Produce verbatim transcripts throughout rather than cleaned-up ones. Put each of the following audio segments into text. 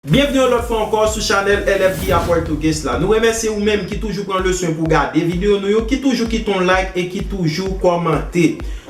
Byenvni yon lòt fwa ankò sou chanèl L F Guy a Portuguese la. Nou remèsye ou menm ki toujou pran le swen pou gade videyo nou yo, ki toujou kite yon like e ki toujou kòmante.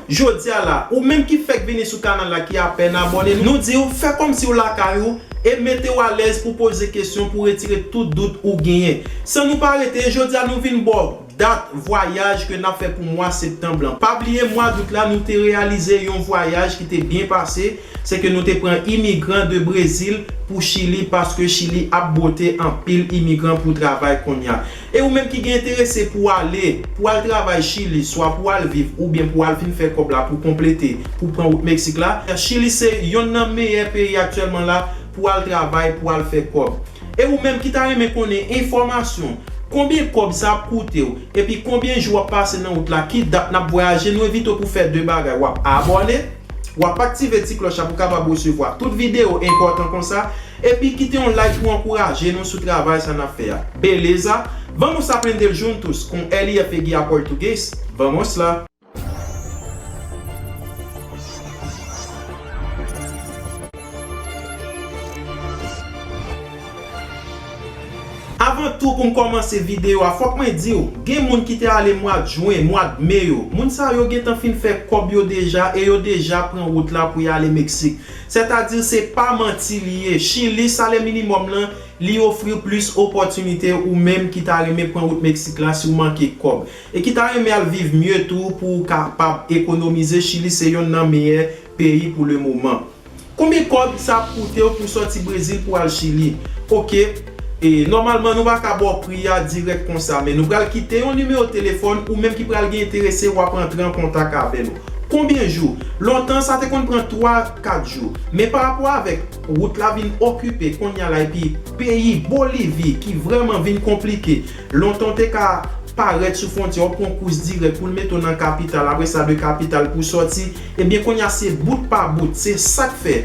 Jodi a la, ou menm ki fèk vini sou kanal la, ki apèn abòne, nou di w fè kòmsi w lakay ou e mete w alèz pou poze kesyon, pou retire tout dout ou genyen. San nou pa rete, jodi a nou vin ba w dat vwayaj ke n ap fè pou mwa septanm lan. Pa bliye, mwa dout la, nou te reyalize yon vwayaj ki te byen pase, se ke nou te pran imigran de Brezil pou Chili, paske Chili ap bote anpil imigran pou travay kounye a. E ou menm ki gen enterese pou ale, pou al travay Chili, swa pou al viv, oubyen pou al vin fè kòb la pou konplete, pou pran wout Meksik la, Chili se yonn nan meyè peyi aktyèlman la pou al travay, pou al fè kòb. E ou menm ki ta renmen konnen enfòmasyon, konbyen kòb sa ap koute w, epi konbyen jou w ap pase nan wout la, ki dat n ap vwayaje, nou envite w pou fè de bagay. W ap abòne, w ap aktive ti klòch la pou w kapab resevwa tout videyo enpòtan konsa, epi kite yon like pou ankouraje nou sou travay sa n ap fè a. Beleza? Vamos aprender juntos com L F Guy a Português? Vamos lá! Avan tou, pou m kòmanse videyo a, fòk mwen di w, gen moun ki te ale mwad jen, mwad me yo. Moun sa yo gentan fin fè kòb yo deja e yo deja pran wout la pou y ale Meksik. Sètadi, se pa manti li ye. Chili, salè minimòm lan, li ofri w plis opòtinite ou menm ki ta renmen pran wout Meksik la si w manke kòb. E ki ta renmen al viv mye tou pou w kapab ekonomize. Chili se yonn nan meyè peyi pou le moman. Konbyen kòb sa ap koute w pou w sòti Brezil pou w al Chili? Oke, e nòmalman nou pa ka ba w pri a dirèk konsa, men nou pral kite yon nimewo telefòn, ou menm ki pral gen enterese, w ap antre an kontak avè nou. Konbyen jou? Lontan, sa te konn pran twa, kat jou. Men pa rapò avèk wout la vin okipe kounye a la, epi peyi Bolivi ki vrèman vin konplike. Lontan w te ka parèt sou fwontyè, w ap pran kous dirèk pou l mete w nan kapital, apre sa de kapital pou w sòti. Ebyen, kounye a se bout pa bout, se sa k fè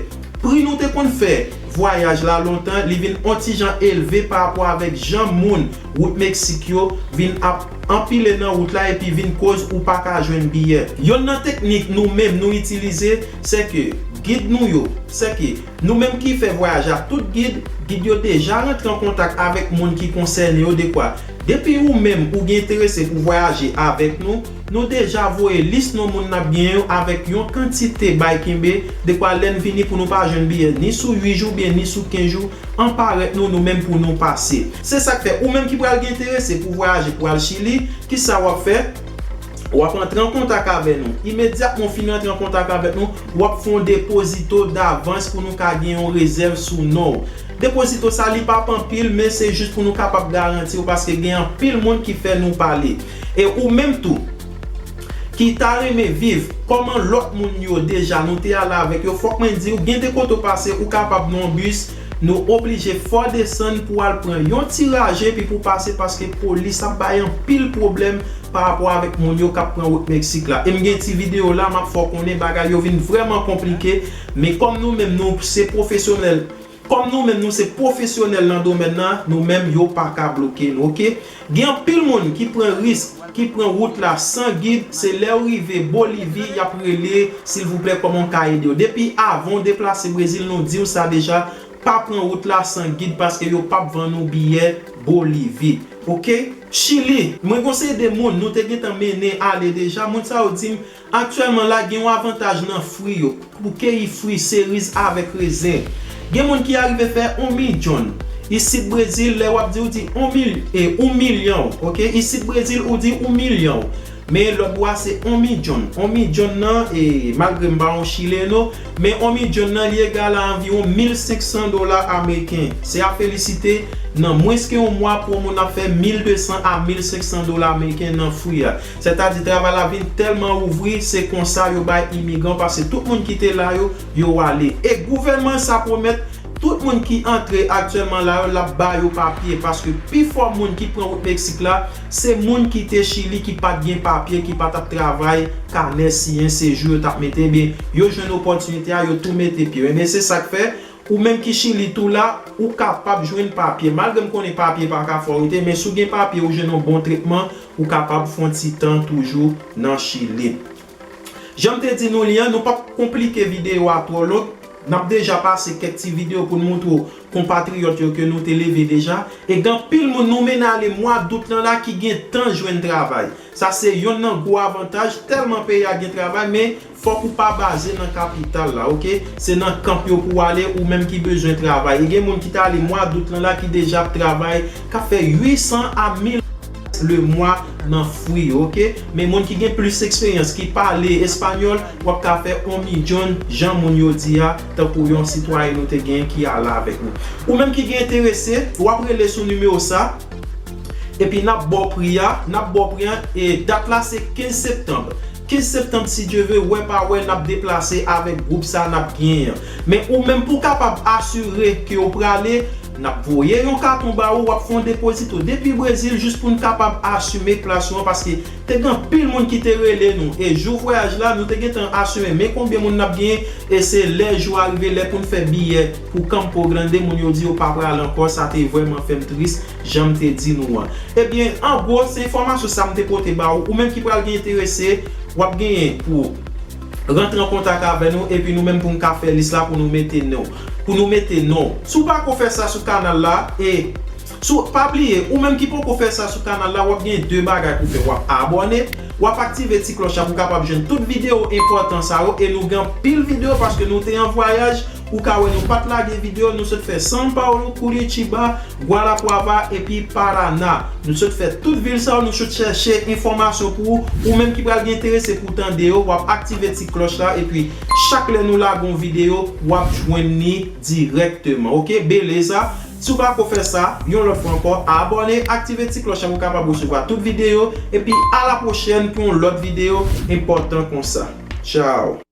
pri nou te konn fè vwayaj la lontan, li vin on ti jan elve pa rapò avèk jan moun wout Meksik yo vin ap anpile nan wout la epi vin koz ou pa ka jwenn biyè. Yonn nan teknik nou menm nou itilize, se ke gid nou yo, se ke nou menm ki fè vwayaj a, tout gid, gid yo deja rantre an kontak avèk moun ki konsène yo dekwa. Depi ou menm ou gen enterese pou vwayaje avèk nou, nou deja voye lis non moun n ap genyen yo avèk yon kantite bay kenbe, dekwa lè n vini pou nou pa jwenn biyè ni sou uit jou oubyen ni sou kenz jou, an parèt nou, nou menm pou nou pase. Se sa k fè, ou menm ki pral gen enterese pou vwayaje pou al Chili, kisa w ap fè? W ap antre an kontak avè nou. Imedyatman w fin antre an kontak avèk nou, w ap fè yon depozito davans pou nou ka gen yon rezèv sou non w. Depozito sa, li p ap anpil, men se jis pou nou kapab garanti w, paske gen anpil moun ki fè nou pale. E ou menm tou, ki ta renmen viv kòman lòt moun yo deja nou te ale avèk yo, fòk mwen di w, gen de kote w pase, ou kapab nan yon bis, nou oblije fè w desann pou w al pran yon ti raje, epi pou w pase, paske polis ap bay anpil pwoblèm pa rapò avèk moun yo k ap pran wout Meksik la. E m gen ti videyo la, m ap fè w konnen bagay yo vin vrèman konplike, men kòm nou menm nou se pwofesyonèl, kòm nou menm nou se pwofesyonèl nan domèn nan, nou menm yo pa ka bloke nou, oke? Gen anpil moun ki pran risk, ki pran wout la san gid, se lè yo rive Bolivi, y ap rele, silvouplè, kòman m ka ede w? Depi avan w deplase Brezil, nou di w sa deja, pa pran wout la san gid, paske yo p ap vann ou biyè Bolivi. Oke? Chili, mwen gen yon seri de moun nou te gentan mennen ale deja, moun sa yo di m, aktyèlman la, gen yon avantaj nan fwi yo, pou keyi fwi, seriz avèk rezen. Gen moun ki arive fè yon milyon. Isit Brezil, lè w ap di, ou di yon mil, e, yon milyon, oke? Isit Brezil, ou di yon milyon. Men lòt bò a se yon milyon. Yon milyon nan, e, malgre m pa yon chileno, men yon milyon nan, li egal a anviwon mil senk san dola ameriken. Se a felisite, nan mwens ke yon mwa, pou yon moun ap fè mil de san a mil senk san dola ameriken nan fwi a. Sètadi, travay la vin tèlman ouvri, se konsa yo bay imigran, paske tout moun ki te la yo, yo ale. E gouvènman sa pwomèt, tout moun ki antre aktyèlman la yo, l ap ba yo papye, paske pifò moun ki pran wout Meksik la, se moun ki te Chili, ki pa t gen papye, ki pa t ap travay, kanè siyen, sejou yo t ap mete, ebyen, yo jwenn opòtinite a, yo tou mete pye yo. Ebyen, se sa k fè, ou menm ki Chili tou la, ou kapab jwenn papye. Malgre m konnen papye pa ka fè w rete, men si w gen papye, ou jwenn yon bon tretman, ou kapab fè yon ti tan toujou nan Chili. Jan m te di nou li an, nou p ap konplike videyo a twò long. N ap deja pase kèk ti videyo pou n montre w konpatriyòt yo ke nou te leve deja. E gen anpil moun nou mennen ale mwa dout lan la ki gen tan jwenn travay. Sa se yonn nan gwo avantaj, tèlman peyi a gen travay, men fòk ou pa baze nan kapital la, oke? Se nan kanp yo pou w ale, ou menm ki bezwen travay. E gen moun ki t ale mwa dout lan la ki deja ap travay, k ap fè uit san a mil le mwa nan fwi yo, oke? Men moun ki gen plis eksperyans, ki pale espanyòl, w ap ka fè on milyon, jan moun yo di a, tankou yon sitwayen nou te gen ki ale avèk nou. Ou menm ki gen enterese, w ap rele sou nimewo sa, epi n ap ba w pri a, n ap ba w pri a, e dat la se kenz septanm. Kenz septanm, si Dye ve, wè pa wè, n ap deplase avèk gwoup sa n ap genyen an. Men ou menm pou w kapab asire ke w prale, n ap voye yon katon ba ou, w ap fè yon depozito depi Brezil jis pou n kapab asime plas ou an, paske te gen anpil moun ki te rele nou. E jou vwayaj la, nou te gentan asime men konbyen moun n ap genyen, e se lè jou a rive, lè pou n fè biyè pou Campo Grande, moun yo di yo pa prale ankò, sa te vrèman fè m tris, jan m te di nou an. Ebyen, an gwo, se enfòmasyon sa m te pote ba ou. Ou menm ki pral gen enterese, w ap genyen pou rantre an kontak avè nou, epi nou menm pou n ka fè lis la pou nou mete non. Pou nou mete non. Si w pa ko fè sa sou kanal la, e sou, pa bliye, ou menm ki poko fè sa sou kanal la, w ap gen de bagay pou fè. W ap abòne, w ap aktive ti klòch la pou w kapab jwenn tout videyo enpòtan sa yo. E nou gen anpil videyo paske nou te an vwayaj. Ou ka wè nou pa t lage videyo, nou sot fè São Paulo, Curitiba, Guarapuava epi Paraná. Nou sot fè tout vil sa yo, nou sot chèche enfòmasyon pou ou. Ou menm ki pral gen enterese pou tande yo, w ap aktive ti klòch la, epi chak lè nou lage yon videyo, w ap jwenn li dirèkteman. Oke, beleza. Si w pa ko fè sa, yon lòt fwa ankò, abòne, aktive ti klòch la pou w kapab resevwa tout videyo, epi a la pwochèn pou yon lòt videyo enpòtan konsa. Tchao.